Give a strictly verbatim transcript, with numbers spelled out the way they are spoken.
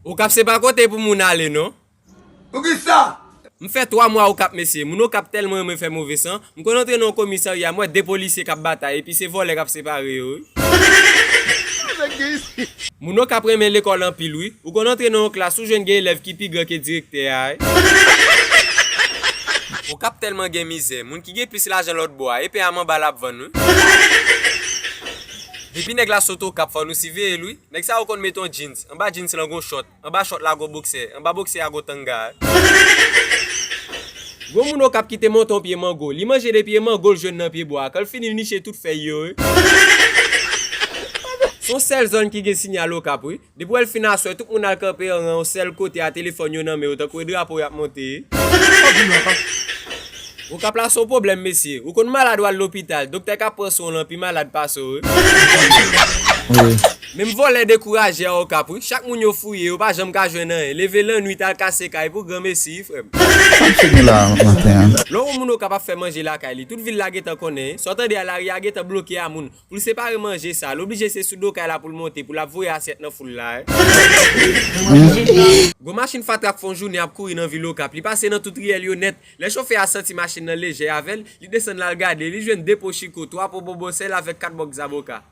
Okap se pa kote pou moun ale non. Poukisa? M fè twa mwa Okap mesye, moun Okap tèlman renmen fè move san, m konn antre nan yon komisarya, m wè de polisye k ap batay, epi se vòlè k ap separe yo wi. Moun Okap renmen lekòl anpil wi, ou konn antre nan yon klas, ou jwenn gen elèv ki pi gran ke direktè a wi. Okap tèlman gen mizè, moun ki gen plis lajan lòt bò a, e pen a manba l ap vann wi. Depi nèg la sot Okap, fò nou siveye l wi. Nèg sa yo konn met yon jeans, anba jeans lan gon chòt, anba chòt la gon boksè, anba boksè a gon tanga. Gon moun Okap ki te monte yon pye mango, li manje de pye mango l jwenn nan pye bwa a, kan l fini l niche tout fèy yo wi. Se yon sèl zòn ki gen sinyal Okap wi. Depi w wè l fin aswè, tout moun al kanpe an ran yon sèl kote a, telefòn yo nan men yo, tankou e drapo y ap monte. Okap la se yon pwoblèm mesye. Ou konn malad w al lopital, doktè k ap pran swen w lan pi malad pase w wi. Wi. Menm vòlè dekouraje a Okap wi. Chak moun yo fouye, yo pa janm ka jwenn anyen. Leve lannwit al kase kay pou granmesi wi frè m. Sa m sot gen la maten an? Lè w wè moun Okap ap fè manje lakay li, tout vil la gentan konnen. Sa w tande a lari a gentan bloke a moun. Pou l separe manje sa, l oblije se sou do kay la pou l monte, pou l ap voye asyèt nan foul la wi. Gon machin fatra k fè yon jounen ap kouri nan vil Okap, li pase nan tout riyèl yo nèt. Lè chofè a santi machin nan lejè avè l, li desann l al gade, li jwenn de po chiko, twa po bonbon sèl avèk kat bòks zaboka.